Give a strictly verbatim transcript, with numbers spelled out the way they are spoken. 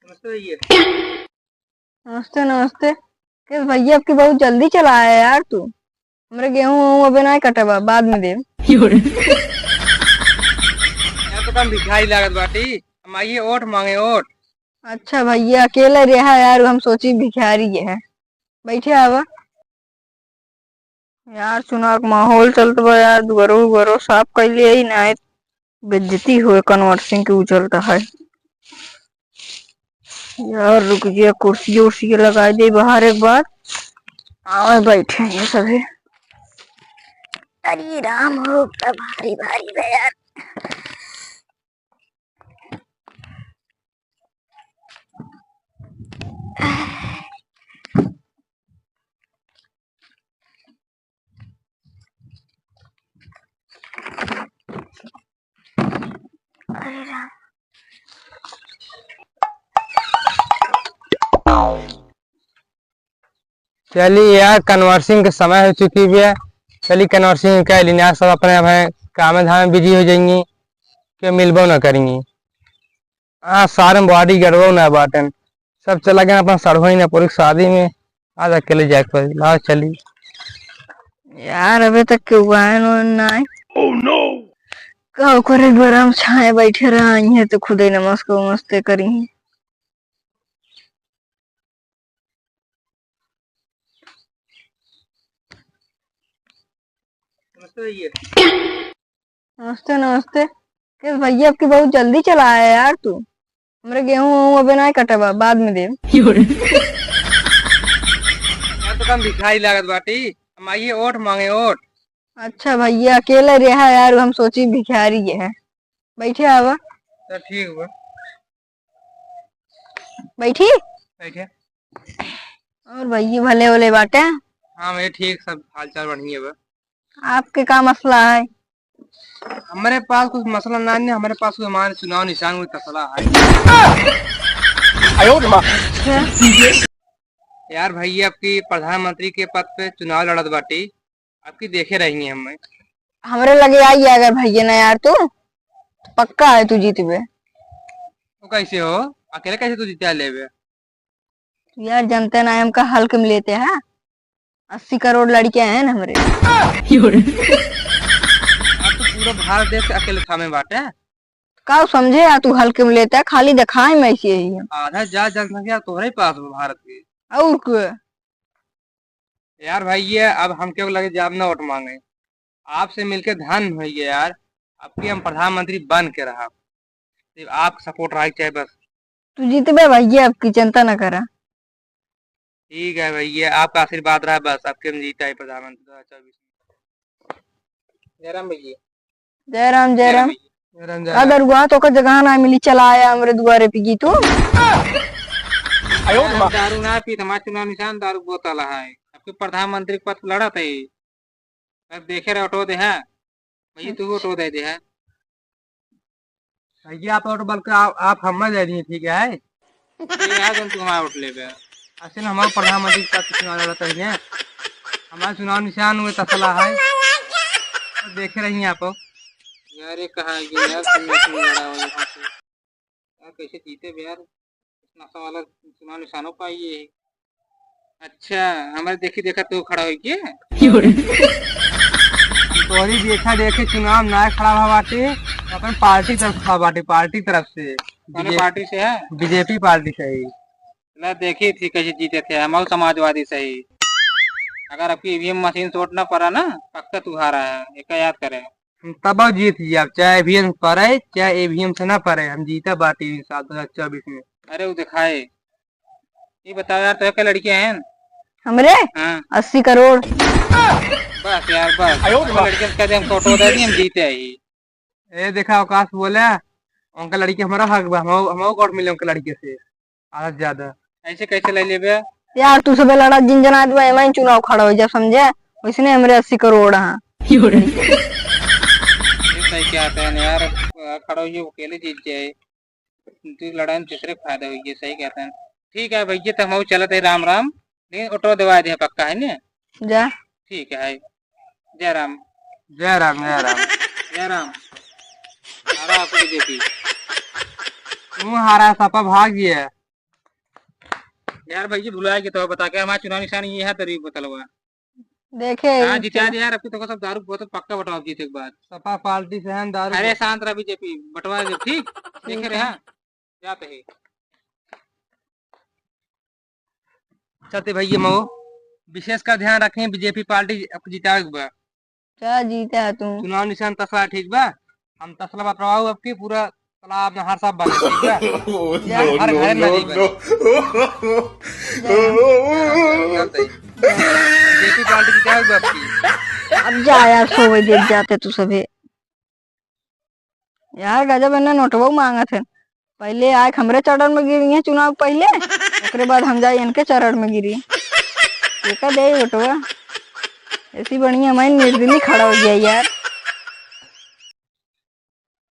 नमस्ते भैया। नमस्ते, नमस्ते। किस भैया, अब की बहुत जल्दी चला आया यार तू। हमरे गेहूं वहूं अबे नाहीं कटे बा, बाद में देब। यार, तो कम भिखारी लागत बाटी, हम आइए ओट मांगे, ओट। अच्छा भैया, अकेले रहा यार, हम सोची भिखारी है। बैठे आवा। यार, चुनाव के माहौल चलत बा यार, दुआरो उआरो साफ कइले ही ना, बेइज्जती होए कन्वर सिंह के, उ चलता है। यार, रुक गया, कुर्सी उर्सी लगाई दे बाहर एक बार, आवे बैठे हैं सभी। अरे राम हो, का भारी भारी बा यार। अरे राम। चली यार, कन्वर सिंह के समय हो चुकी भी है। चली कन्वर सिंह कह ली यार, सब अपने अपने काम धाम में बिजी हो जाएंगी, के मिलबो ना करेंगी। आ, सारे बॉडी गड़बो ना बाटन, सब चला गए अपन सड़वई ने पूरी शादी में। आज अकेले जाए के पड़ी। लाओ चली। यार, अबे तक केहू आए न ना। Oh no! का करे, गरम छाए बैठे रहा, इहे तो खुदे नमस्ते उमस्ते करी। नमस्ते भैया। नमस्ते, नमस्ते। किस भैया, अब की बहुत जल्दी चला आया यार तू। हमरे गेहूं वहूं अबे नाहीं कटे बा, बाद में देब। यार, तो कम भिखारी लागत बाटी, हम आइए ओट मांगे, ओट। अच्छा भैया, अकेले रहा यार, हम सोची भिखारी है। बैठे आवा। तो ठीक बा। बैठी। बैठे। और भैया, भले वाले बाटे? हाँ भैया, ठीक, सब हाल चाल बढ़िया बा। आपके का मसला है? हमारे पास कुछ मसला ना है, हमारे पास कोई हमारे चुनाव निशान कोई तसला है। आयो रे माँ। अच्छा। यार भैया, अब की प्रधानमंत्री के पद पे चुनाव लड़त बाटी, अब की देखे रही हमें। हमरे लगे आई अगर भैया ना यार तू, तो पक्का है तू जीतबे। तो कैसे हो, अकेले कैसे तू जीता लेबे? तू यार जानते ना, हमका हल्के में लेते हैं, अस्सी करोड़ लड़के हैं ना हमरे। अब तो पूरा भारत देश अकेले थामे बाटे। का समझे यार तू हल्के में लेता है, खाली दिखाए में ऐसे ही है। आधा जा जनसंख्या तोहरे पास बा भारत के। और के? यार भाई, ये अब हम क्यों लगे जाब ना वोट मांगे, आपसे मिलके धन हो गया यार। अब की हम प्रधानमंत्री बन के रहा, सिर्फ आपका सपोर्ट रहा चाहिए बस। तू जीतबे भैया, अब की चिंता ना करा। ठीक है भैया, आपका आशीर्वाद रहा बस, आपके हम जीता है प्रधानमंत्री दो हज़ार चउबीस में। जय राम भैया। जय राम, जय राम। भैया। जय राम, जय का राम। दरुआ तो का जगह ना मिली, चला आया हमरे दुआरे पे जी तू। आयो रे माँ। दारू ना पीत, हमार चुनाव निशान दारू बोतल है। आपके प्रधानमंत्री के पद पे लड़त है, अब देखे रहे, ऑटो दे है। भैया, तू ऑटो दे दे है। भैया, आप ऑटो बल्कि आप, आप हमें दे दिए, ठीक है? ये है जन तू हमारा ऑटो लेबे। असल हमारे प्रधानमंत्री का कुछ ना लड़ता है, हमारा चुनाव निशान हुए तसला है, तो देखे रहिए आप। यार, ये कहाँ है कि यार, तुम इतनी लड़ा हो यहाँ पे। यार, कैसे जीते बे यार? नशा वाला चुनाव निशानो पाइए। अच्छा, हमारे देखी देखा तू खड़ा होई के? हम तोहरी देखा देखे चुनाव ना खड़ा हुआ बाटे, अपन पार्टी तरफ खड़ा बाटे, पार्टी तरफ से। कौन बीजे-, पार्टी से है? बीजेपी पार्टी से ही। ना देखी थी कैसे जीते थे, हम समाजवादी से ही। अगर आपकी ईवीएम मशीन से वोट ना पड़ा ना, पक्का तू हारा है, एक याद करे। हम तब जीत जाब, चाहे ईवीएम पड़े, चाहे ईवीएम से ना पड़े, हम जीता बाटी इस साल दो हज़ार चउबीस में। अरे, वो दिखाए। ये बताओ यार, तो के लड़के हैं? हमरे? हाँ। अस्सी करोड़। बस यार, बस। आयो रे बाप। लड़के से कह दे, हम फोटो दे दी, हम जीते आई। ए, देखा, अवकाश बोले, उनका लड़के हमारा हक बा, हम, हम वोट मिले उनके लड़के से। आधा से ज्यादा। ऐसे कैसे ले लेबे? यार, तू सबे लड़ा जिन जना आदमी, एमा ही चुनाव खड़ा हो जा, समझे? वैसने हमरे अस्सी करोड़ हैं। ये सही कहते हैं यार, खड़ा हो, ये अकेले जीत जाए। तू लड़ा में दूसरे के फायदा हो, ये सही कहते हैं। ठीक है भैया, तो हम चलत है, राम राम। लेकिन ऑटो देवा दे, पक्का है ना? जा। ठीक है। जय राम। जय राम, जय राम। जय राम। हारा आपको बीजेपी। तू हारा, सपा भाग गया। यार भैया, भुलाए के तो बता के, हमारा चुनाव निशान ये है, तरी बोतलवा। देखे हाँ, ही जीते चला। आज यार, अबकी तो सब दारू बोतल पक्का बंटवाओ जीते के बाद। सपा पार्टी से हम दारू अरे बोतल। शांत रह, बीजेपी बंटवा दे, ठीक? देखे ठीक रहे, है। हाँ? जाते ही। चलते भैया मऊ, विशेष का ध्यान रखें, बीजेपी पार्टी अब जितावे के बा। क्या जीता है तू? चुनाव निशान तसला, ठीक बा? हम तसला बतवाऊ अबकी पूरा तालाब नहर सब बने, ठीक बा? जा। हर घर में नहीं बने। जा। बीजेपी पार्टी जितावे के बा अबकी। अब जा यार, सोवे देख जाते तू सभे। यार गजब इन्हें नोटवा मांगत है। पहले आए हमरे चरण में गिरी है चुनाव पहले, ओकरे बाद हम जाए इनके चरण में गिरी। एका दे वोटवा। ऐसी बढ़िया मैं निर्दली खड़ा हो गया यार।